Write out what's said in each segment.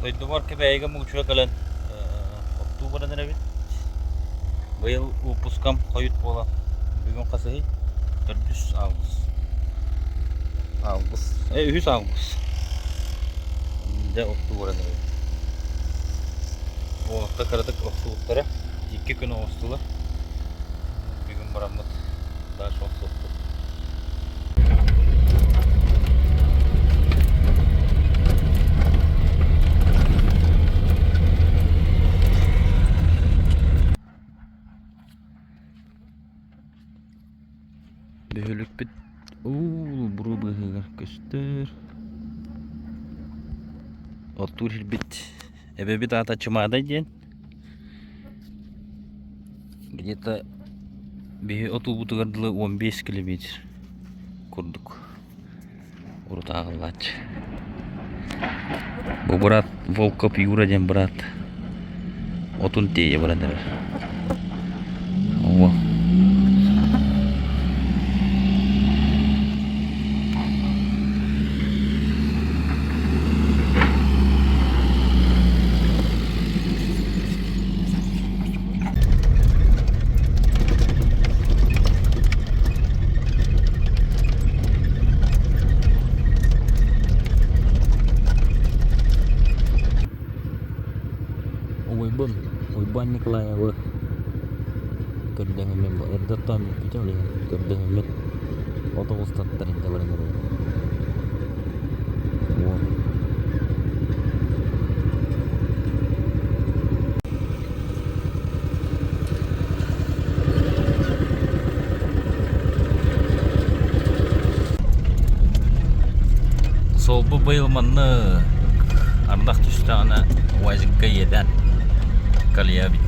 Дойдубар Кэбээйигэ Муҥучуга кэлэн оттуу баран эрэбит. Быйыл выпускам хойут буолан бүгүн хасыһый? Төрдүс август. Август. Э, үһүс август. Дьэ оттуу баран эрэбит. Уолаттар кыратык охсубуттара. Икки күн оҕустулар. Бүгүн бараммыт дальше охсуохпут. Бөһүөлэкпит уу буруо быыһыгар көстөр. Оттуур сирбит эбэбит аата Чымаадай диэн. Где-то биһи отуубутугар дылы 15 километр курдук урут ааҕыллааччы. Бу быраат Волков Юра диэн быраат отун тиэйэ баран эрэр. Уол. Уйбун, Уйбаан Николаевы көрдөһөммүн эрдэ оттоон бүппүтүм ол иһин көрдөһөммүн от оҕустаттар инньэ баран эрэбин. Уол. Суолбу быйыл маннык ардах түстэҕинэ УАЗикка иэдээн колея эбит.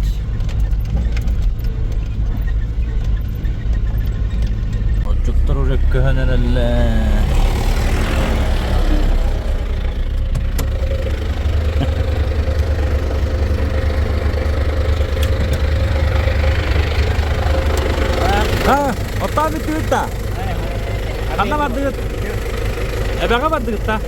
Отчуттар уже көһөн эрэллэр. А, оттоон бүттүгүт да? Ханна бардыгыт? Эбэҕэ бардыгыт да?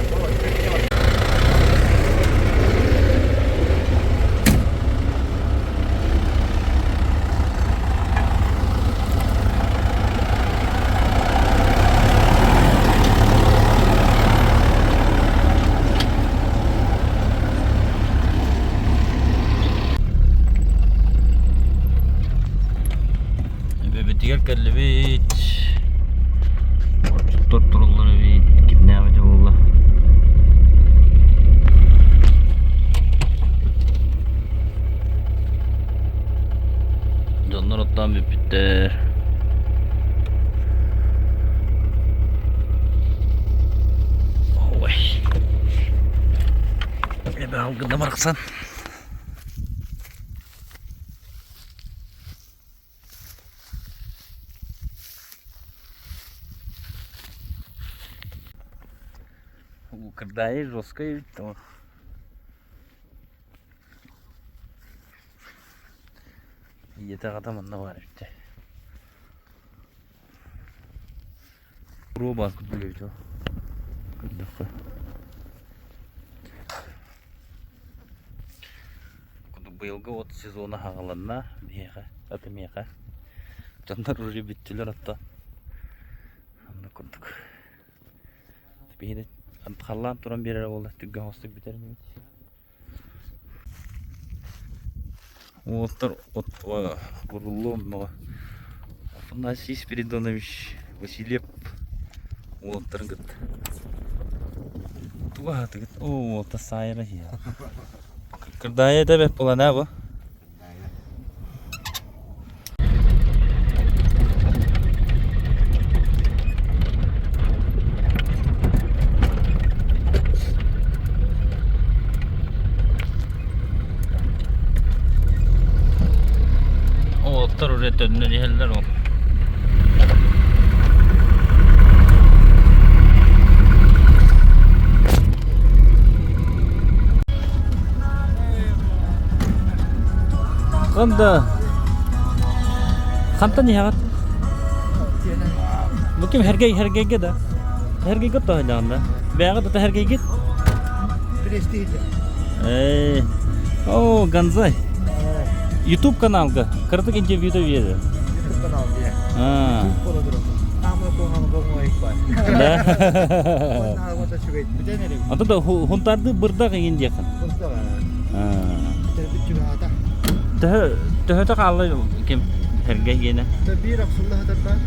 Эбэбитигэр кэллибит. Отчуттар тураллар эбит. Кимнээх эбитэ буолла? Дьоннор оттоон бүппүттэр. Ой. Эбэ алгында барахсан. Кырдаайы жесткая ведь там. Ийэтэ аҕата манна баар эбит Буруо баар курдук эбит ол. Көрдөххө. Курдук быйылгы от сезона хаҕаланна биһиэхэ, аты миэхэ. Дьоннор уже бүттүлэр отто. Онно курдук. Биһиги халлаан туран биэрэрэ буолла түргэн оҕустук бүтэр инибит. Уолаттар от буруллуо оннуга Афанасий Спиридонович Васильев уолаттарын кытта тугу аһаатыгыт оо уолаттар саайара иһиэ Кырдаайа да бэрт буолан ээ бу Уолаттар уже төннөн иһэллэр ол. Ханда Хантан иһэҕит? Бу ким Һэргэй Һэргэйгэ да? Һэргэйгэ тоһойдоҕун да? Бэйэҕит да Һэргэйгит? Престиж. Эй, о, Ганзай. Ютуб каналга кыратык интервью да биэрэр. Ютуб канал дии. А. Да. Ата да хунтарды бырдах иҥин диэхин. Төһө төһөтө хаалла ким эргэ гиэнэ? Биир охсулла сытар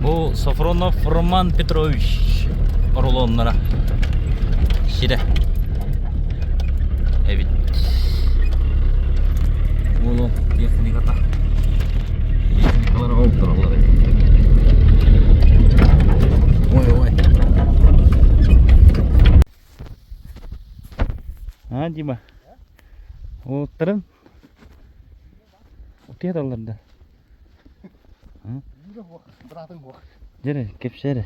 Бу Софронов Роман Петрович рулоннара сирэ эбит. Уолу техниката. Техникалар олтороллор эбит. Ой, ой. А, Дима? Уолаттарым утуйа да. Дьэ, кэпсээ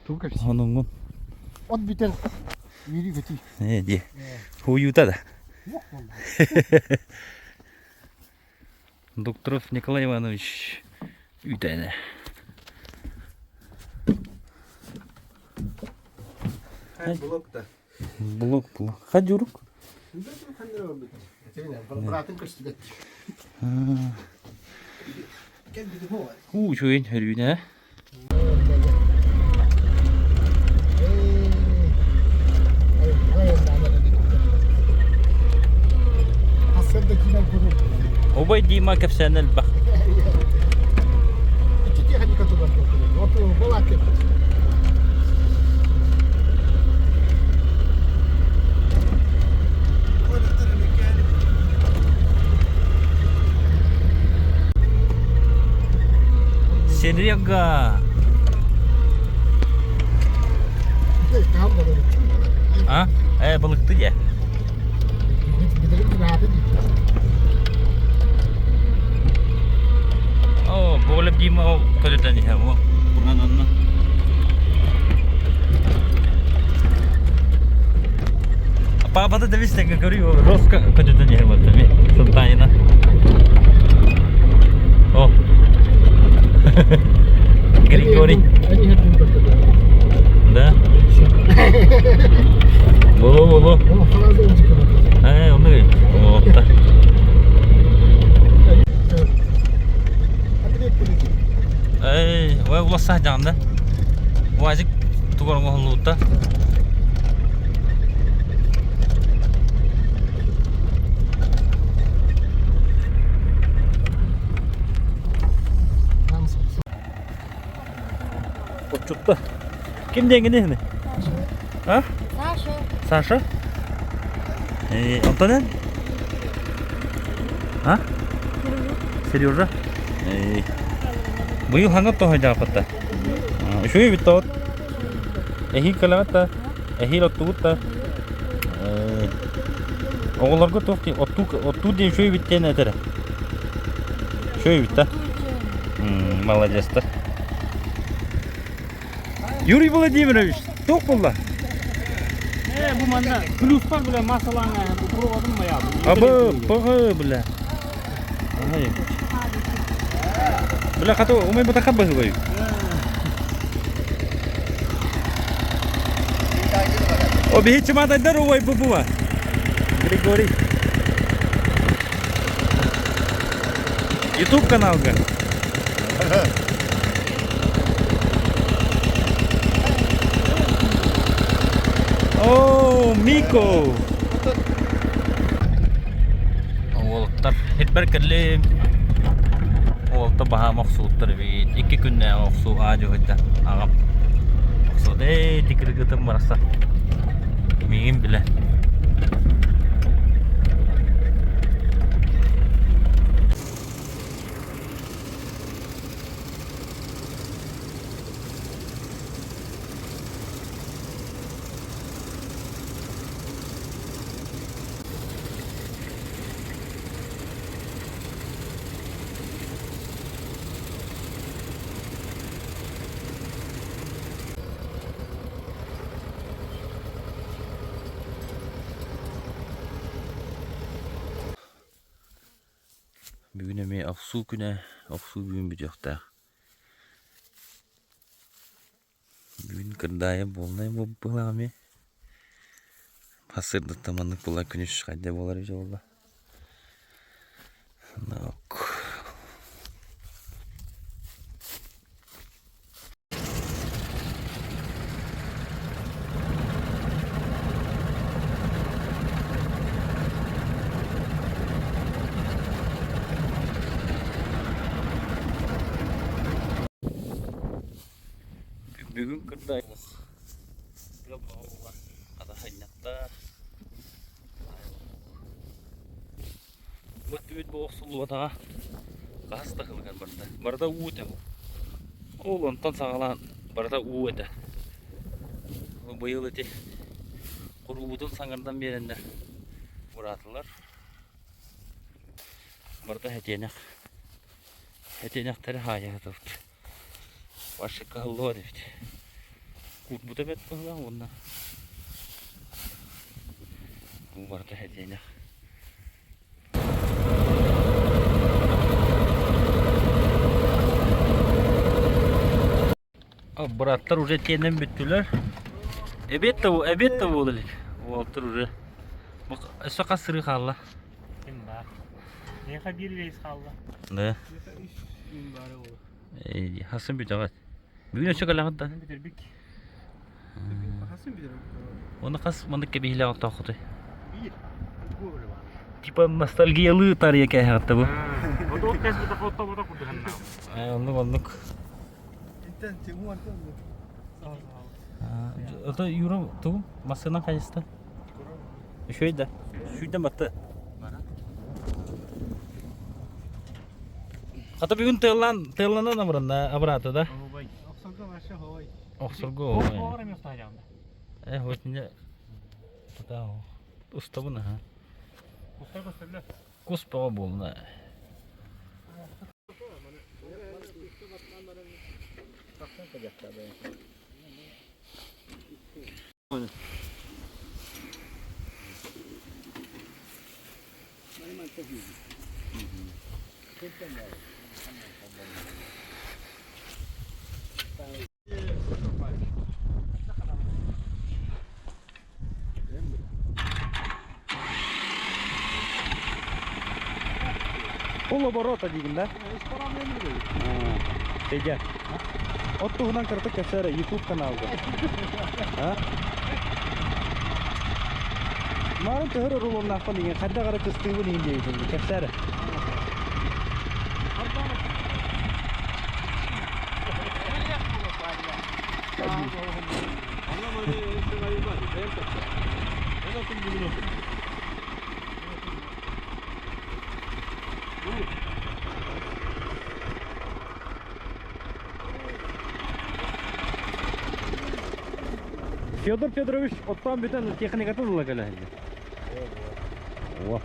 Тугу кэпсиир? Хонуҥҥун. От бүтэн үөрүү көтүү. Ээ дии. Хуйута да. Докторов Николай Иванович үүтээнэ. Блок да. Блок, блок. Хадюрук. Быраатын көстүбэт. Уу, үчүгэйин өрүүнэ. Убай Дима кэпсээн элбэх. Серега! А? Балыкты дьэ. О, Болеп Дима ол көтөтөн иһэ. О, буран онно. Папата да висте көрүү Роска көтөтөн иһэ вот эми Сунтайына. О. Григорий. Да. Боло боло. Э, оны ота. Эй, ой уласа жанда. Уазик тугар оҥоһуллубута. Отчутта. Ким диэҥҥиний? А? Саша. Саша? Э, онтон А? Сережа? Э, быйыл хаҥа тоһойдоохпутта. Үчүгэй бүттэ Эһиил кэлэҕит да, эһиил оттугут да. Оҕолорго туох дии оттуу оттуу диэн үчүгэй эбит диэн этэрэ. Үчүгэй эбит да. Молодецтар. Юрий Владимирович, туох буолла? Э, бу манна плюстар бля массалаана бу проводым моя. Абы, пығы, бля. Ай. Бля, хата умай батаха быһыбай. О, биһи чымаатайдар убай бу буба. Григорий. Ютуб каналга. О, Мико! Уолаттар хитбэр кэллим. Уолта баһаам охсубуттар эбит. Икки күннээҕи охсуу аа дьуһуйда. Аҕам охсубут. Эй, тикиргытым барахсан. Миигин билэ. Бүгүн эмиэ охсуу күнэ, охсуу бүгүн бүтүөхтээх. Бүгүн кырдаайа буолнай буолбулаах эмиэ. Сарсыардаттан маннык буолла күнүс хайда буолар эбитэ буолла. Бүгүн кырдай Хата Бу түбүт бу охсуллубатаҕа хаһыс да сылыгар барда. Барыта уу этэ бу. Ол онтон саҕалаан барыта уу этэ. Быйыл ити куруубутун саҥардан биэрэннэр бураатылар. Барыта хэтиэнэх. Хэтиэнэхтэри хаайа сатабыт. Вообще кыһаллыбат эбит. Куурбута бэрт быһыылаах уонна бу барыта хэтиэнэх. Быраттар уже тиэнэн бүттүлэр. Эбиэт да эбиэт да буола илик. Уолаттар уже өссө хас сырыы хаалла? Ким баар? Миэхэ биир рейс хаалла. Да. Хасын бүтэҕит. Бүгүн өссө кэлэҕит да? Бүтэрбик. Хасын бүтэрбик. Оны хас маннык кэбиһилээх оттооххутуй? Биир. Типа ностальгиялыы тарыйа кээһэҕит да бу? Отуот кэс бутах отто ботох курдук Оннук оннук. Это Юра тугу массыынан хайыста? Үчүгэй да. Сүүрдэн батта. Хата бүгүн тыаллаан тыалланан абыранна абыраата да. Охсорго Э вот мне устабын аха. Кус бөҕө буолла. Полоборота диигин да? Федя. От туһунан кыратык кэпсээр YouTube каналга. А? Марын төһөр рулоннаахпын деген хайда қара кыстыыбын иһин диэбитин кэпсээр. Федор Федорович оттон бүтэн техникатын ыла кэлэ О.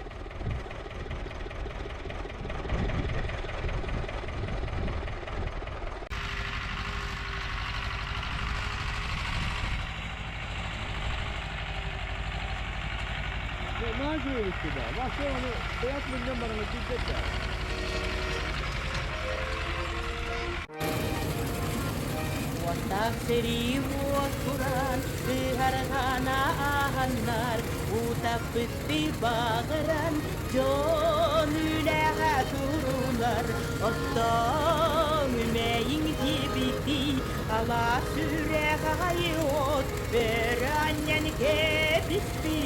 Уоттаах сэрии уотуран, ыһарҕана ааһаннар, утаппыттыы баҕаран, дьон үлэҕэ турунар. Оттон үмэйиҥ диэбиттии, алаас сүрэх аҕай от бөрө анньан кэбиспитин.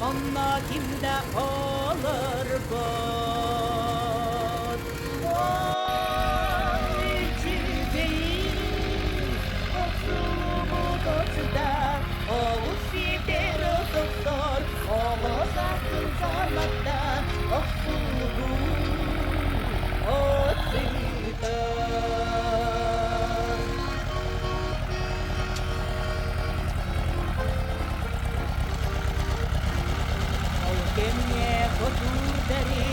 Онно ким да олорбот. Ол кэмҥэ хотуурдары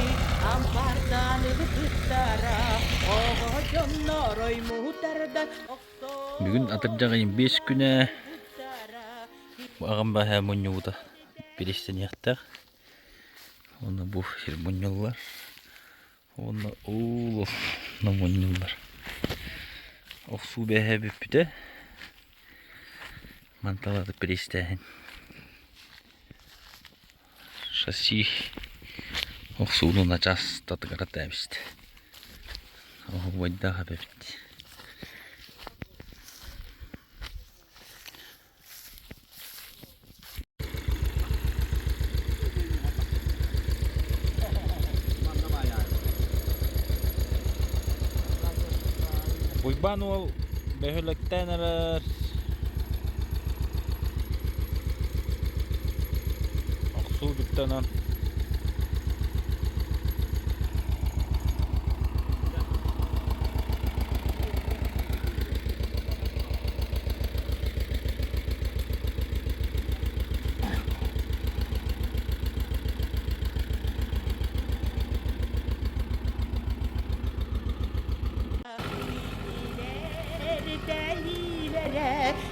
ампаардаан ылбыттара, оҕо дьоннор оймуутардан Бүгүн атырдьах ыйын 5 күнэ аҕам баһа мунньубута перестэниэхтээх. Уонна бу сир мунньуллар. Уонна уул мунньуллар. Охсуу бэһэ бүппүтэ. Манталаты перестээһин. Шасси охсууну начаас татыгара тээбист. Оһуобайдаах эбэбит. Уйбаан уол бөһүөлэктээн эрэр охсуу бүттэнэн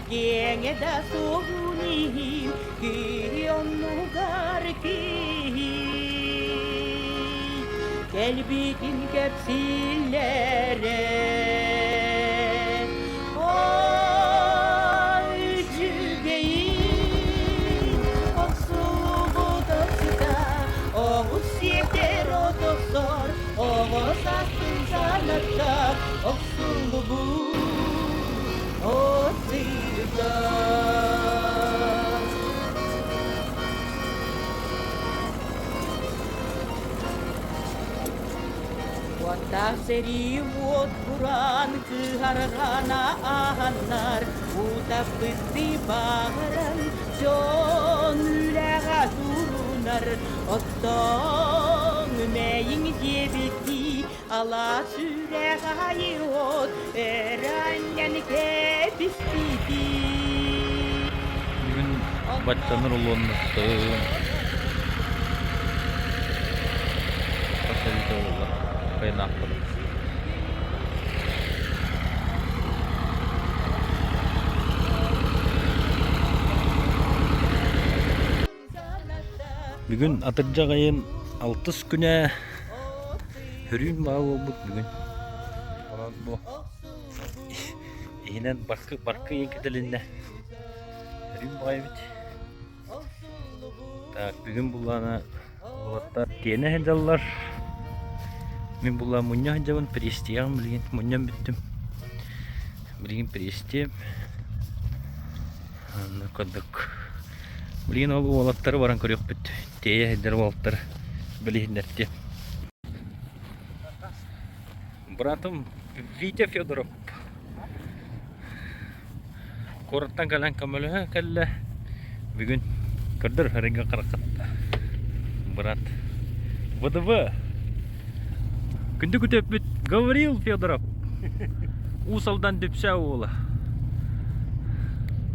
Киэҥэ да суоҕун иһин киһи оннугар киһи кэлбитин кэпсииллэрэ. Ой, үчүгэйин охсубут охсута, оҕус сиэтэр от охсор, оҕо саастын санатта, охсуллубут от сыта. Уоттаах сэрии уот бураан кыһарҕана аһаннар, утаппыттыы баҕаран, дьон үлэҕэ турунар, оттон мэйиҥ диэбиттии алаас сүрэх айыы от эранньан кэбиспитии. Бүгүн баччаныр улуоннуттун. Хас буолла. Хайнаахпын. Бүгүн атырдьах ыйын алтыс күнэ Хөрүүн баа буолбут бүгүн. Онон бу иһинэн баркы баркы ыйын кэтилиннэ. Хөрүүн баҕайы эбит. Так, бүгүн буллаана уолаттар тиэнэ сылдьаллар. Мин буллаа мунньа сылдьабын, престиэҕим билигин мунньан бүттүм. Билигин престиэм. Онно курдук. Билигин ол уолаттары баран көрүөхпүт. Тиэйэ сылдьар уолаттар билиһиннэртиэм. Братым Витя Федоров куораттан кэлэн көмөлөһө кэллэ. Бүгүн көрдөр рыга хараххат брат ВДВ Күндү күтөппүт Гаврил Федоров Уус Алдан Дүпсээ уола.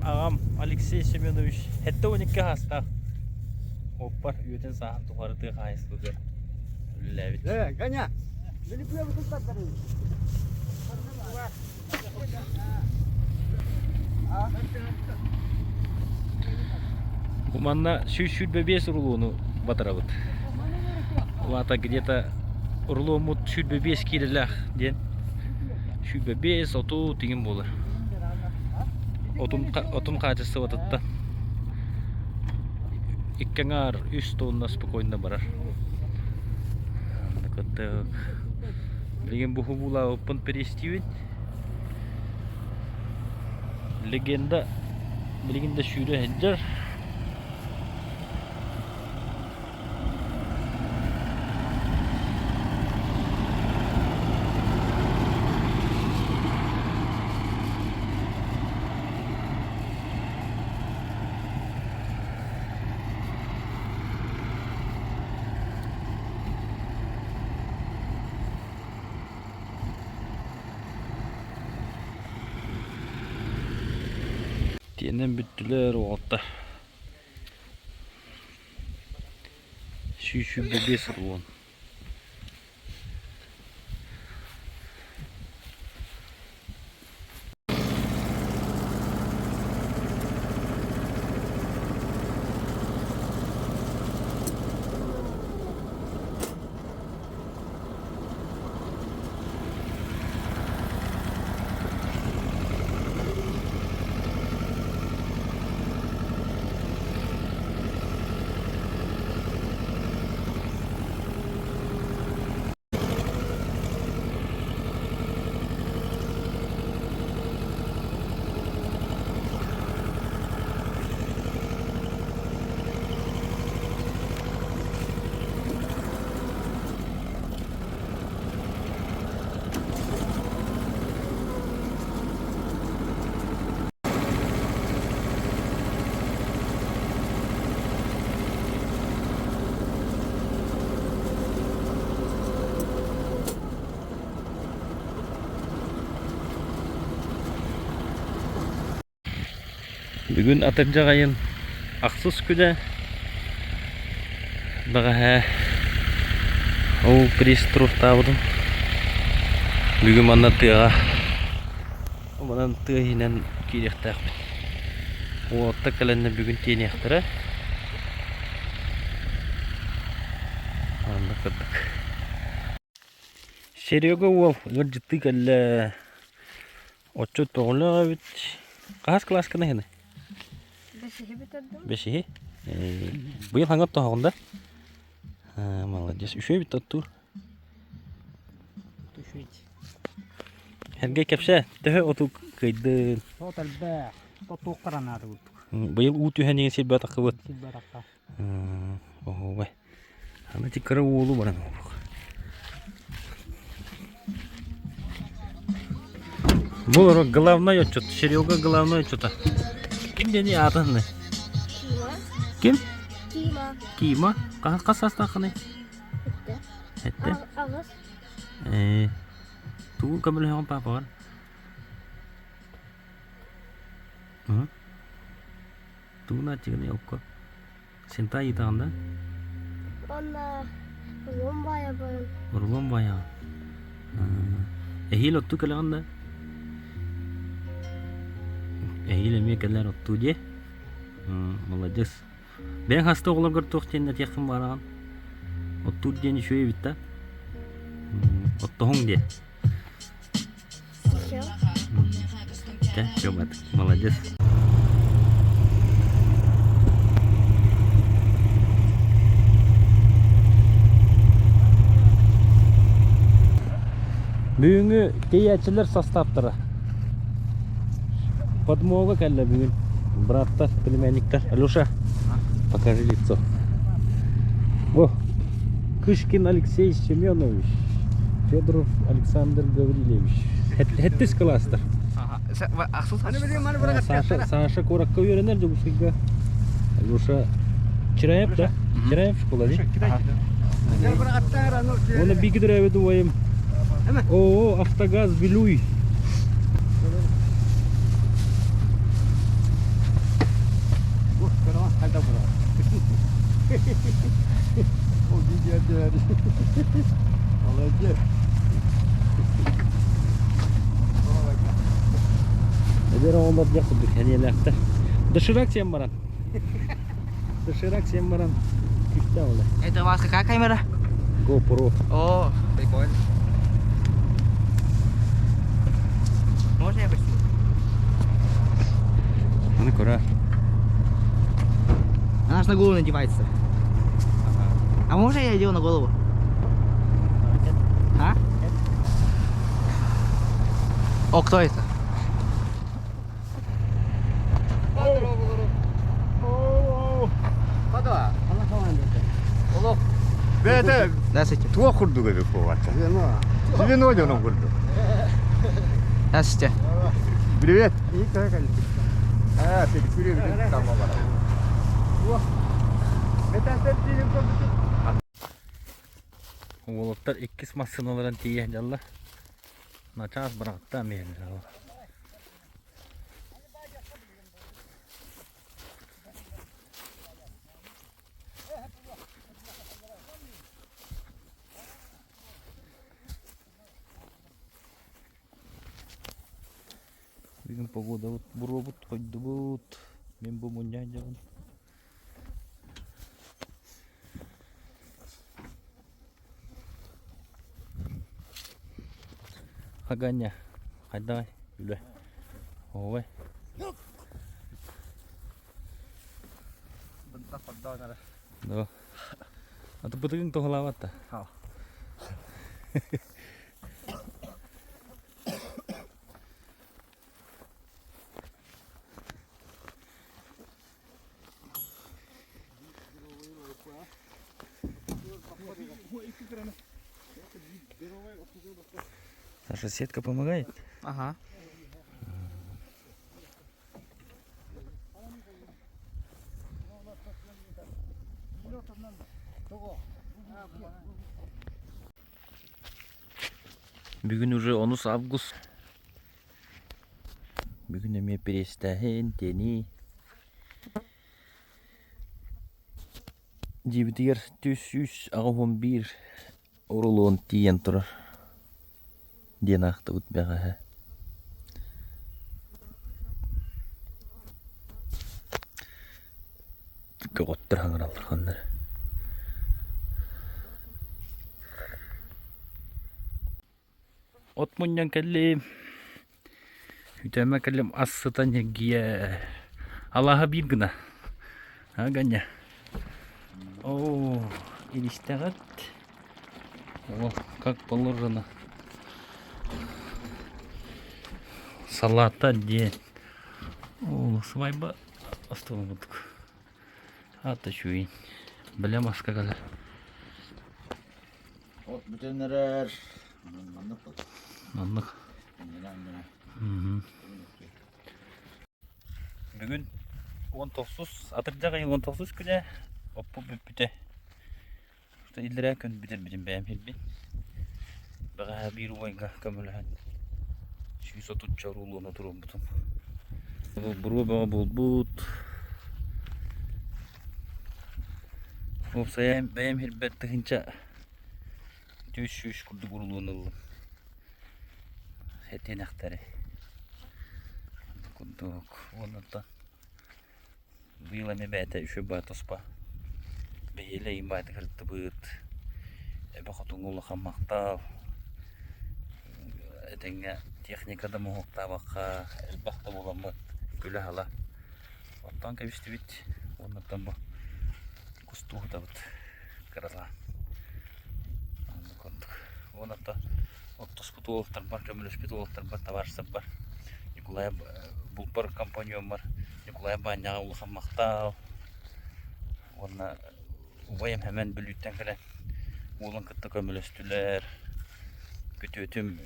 Аҕам Алексей Семенович 72 саастаах. Оппар үйэтин сааһын тухары тыа хаһаайыстыбатыгар үлэлээбит. Э, Ганя, Бу манна 125 рулону батарабыт. Ол аата где-то руломмут 125 киилэлээх диэн. 125 оту тигин буолар. Отун, отун хаачыстыбатыттан икки аҥаар үс тонна спокойно барар. Кыттык. Билигин бу хубуулаабыппын перестиибин. Легенда билигин да сүүрэ сылдьар. Тиэнэн бүттүлэр уолаттар. 125 рулон. Бүгүн атырдьах айын ахсыс күнэ. Бэҕэһээ ол пристровтаабытым. Бүгүн манна тыаҕа манан тыа иһинэн киириэхтээхпит. Уолаттар кэлэннэр бүгүн тиэниэхтэрэ. Оннук курдук. Серега уол ыалдьыттыы кэллэ. Отчут тоҕолоох эбит. Хаһыс кылааскын иһиний? Бэсиһи бүтэрдим. Бэсиһи? Быйыл хаҥа оттоһоҕун да? Молодец. Үчүгэй эбит оттуур. Сергей кэпсээ, төһө оту кыайдын? От элбэх. Тотуохха наада курдук. Быйыл уу түһэн иһин сирбэ атаххыбыт. Сирбэ атахха. Оһуобай. Аны ити кыра уолу баран оҥоруох. Бу олорор главнай отчут, Серега главнай отчута. Ким диэни аатын Кима. Ким? Кима. Кима. Хас хас саастааххыный? Этте. Этте. Аҕыс. Ээ. Тугу көмөлөһөҕүн паапаҕар? Тугун ааттыгыный окко? Сентай ыытаҕын да? Уонна рулон баайабын. Рулон баайаҕын. Эһиил оттуу кэлэҕин да? Эһиил эмиэ кэлэр оттуу диэ. Молодец. Бэйэҥ хаста оҕолоргор туох диэн этиэххин баҕараҕын? Оттуур диэн үчүгэй эбит да? Оттоһуҥ диэ. Все. Чэ, чё, молодец. Бүгүҥҥү тиийээччилэр састааптара. Подмога кэллэ бүгүн. Браттар, племянниктар. Алеша, покажи лицо. О, Кышкин Алексей Семенович, Федоров Александр Гаврильевич. Хэттис класстар. Саша, Саша куоракка үөрэнэр Дьокуускайга. Алеша Чираев да? Чираев школа дии? Оны биги төрөөбүт убайым. Оо, Автогаз Вилюй. Эдэр оҕолор диэх курдук сэниэлээхтэр. Доширак сиэн баран. Доширак сиэн баран күүстээх олор. Это у вас какая камера? GoPro. О, прикольно. Можно я посниму? Аны көрө. Она же на голову надевается. А можно я одену на голову? А? О, кто это? Бэйэтэ Здравствуйте. туох курдук эбит буолбатта. Звено дьонун курдук. Здравствуйте. Привет. Аа, педикюре там бар. Уолаттар иккис массыыналарын тиийэ дьалла. Начаас быраҕаттаан биэрдилэр. Бүгүн погодабыт буруобут хойдубут. Мин бу мунньа сылдьабын. Хаганя, хайдаҕай үлэ? Оһуобай. Да. А то бытыгын туһалаабат да. Наша сетка помогает? Ага. Бүгүн уже онус август. Бүгүн эмиэ перестээһин, тиэнии. Дьиэбитигэр 381 урулуон тиийэн турар диэн аахтыбыт бэҕэһээ. Көҕөттөр хаҥыраллар ханна эрэ. От мунньан кэллим. Үтэмэ кэллим ас сытан ньиргийэ. Алааһа биир гына. А, Ганя. О, иристэҕит. О, как положено. Салата диэн. О, свайба остуолун курдук. Аата үчүгэй. Бэлэм аска кэлэр. От бүтэн эрэр. Маннык Маннык. Бүгүн 19 атырдьах ыйын 19 күнэ оппут бүппүтэ. Иллэрээ күн бүтэрбитим бэйэм билбин. Бэҕэһээ биир убайга көмөлөһөн 130 рулону туруорбутум. Буруо бөҕө буолбут. Уопсайа бэйэм иһирбэр тыһыынча 400 курдук урулуон ыллым. Этиэнэхтэри. Курдук. Уонна быйыл эмиэ бэйэтэ үчүгэй баҕайы туспа бэһиэлэй ыйын баҕайытык сырыттыбыт. Эбэ хотуҥҥа улахан махтал. Этэҥҥэ техника да моһуоктаабакка элбэх да буоламмыт күлэ-сала оттоон кэбистибит уонна бу кустуу сытабыт кыралаан. Оннук курдук. Уонна оттоспут уолаттарбар, көмөлөспүт уолаттарбар, табаарыстарбар Ньукулай булпар компаньоммар Ньукулай Баанньаҕа улахан махтал уонна убайым Сэмэн Бүлүүттэн кэлэн уолун кытта көмөлөстүлэр. Күтүөтүм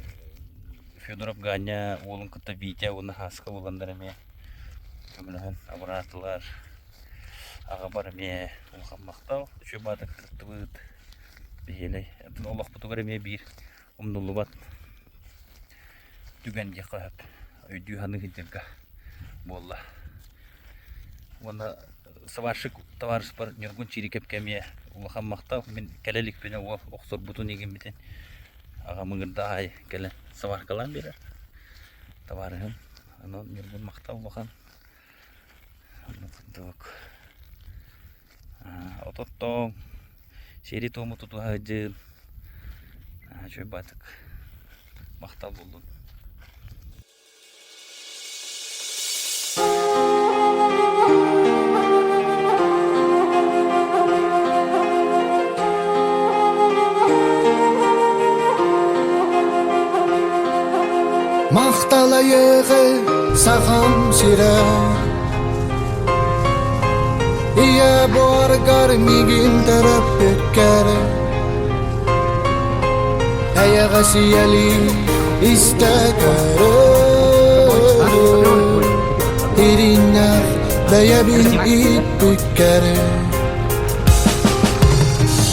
Федоров Ганя уолун кытта Витя уонна Һааска буоланнар эмиэ көмөлөһөн абыраатылар. Аҕабар эмиэ улахан махтал. Үчүгэй баҕайытык сырыттыбыт. Бэһиэлэй. Олохпутугар эмиэ биир умнуллубат түгэн диэххэ сөп. Өйдүү-саныы сылдьарга буолла. Уонна сварщик табаарыспар Ньургун Чирикэпкэ эмиэ улахан махтал. Мин кэлэ иликпинэ уол охсорбутун игиммитин аҕам ыҥырда аайы кэлэн сваркалаан биэрэр табаарыһым. Онон Ньургун махтал улахан. Курдук. Ототтоҥ, сиэри-туому тутуһа сылдьын. Үчүгэй баҕайытык махтал буоллун. Махталайыгы сахам сирэ Ийэ буоргар миигин төрөппүккэр Эйэҕэс ийэлии истэ көрөр Ириннэх бэйэбин ииппиккэр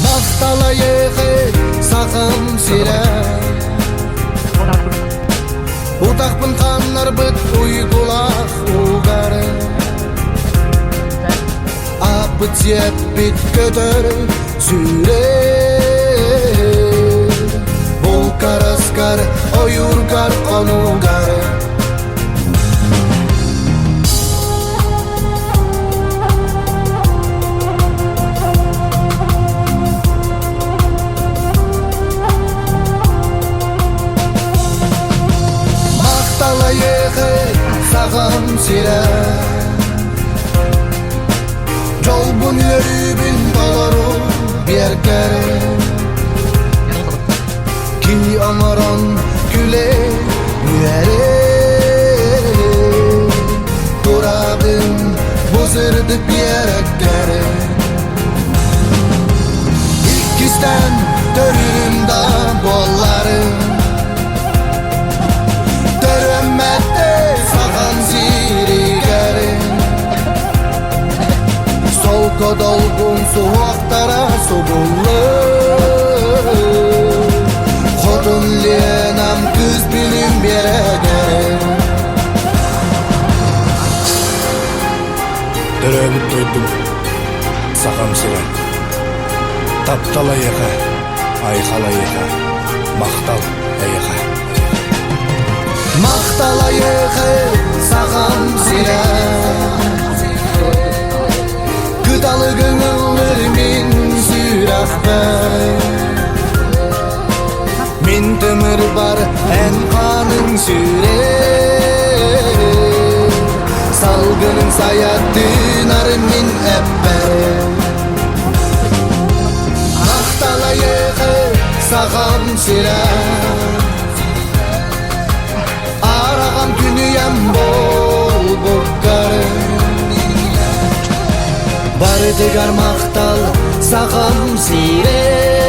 Махталайыгы сахам сирэ Утахпын ханнарбыт уйгулаах угар Аппыт сиэппит көтөр сүүрэр Булкараскар ойуургар хонуугар Махталайыхы саҕам сирэ Дьолбун үөрүүбүн толору биэргэр Кини оҥорон күлэ үөрэ Турабын бу сырдык биэрэккэр Иккистээн төрүүрүм да буолларым Төрөммөттө сахан сиригэр Солко долгун суһуохтара субуллар Хотун Ленам кыыс билим биэрэгэр Төрөөбүт дойдум Сахам сирэ. Таптал эйиэхэ, айхал эйиэхэ, махтал эйиэхэ. Махтал эйиэхэ, сахам сирэ. Кыталыгын ыллыр мин сүрэхпэр. Мин тымыр бар эн ханың сүүрэр. Салгының саятынар мин эппэр. Махтал эйиэхэ, сахам сирэ. Араҕам күнүйэм буолбуккар. Барытыгар махтал сахам сирэ.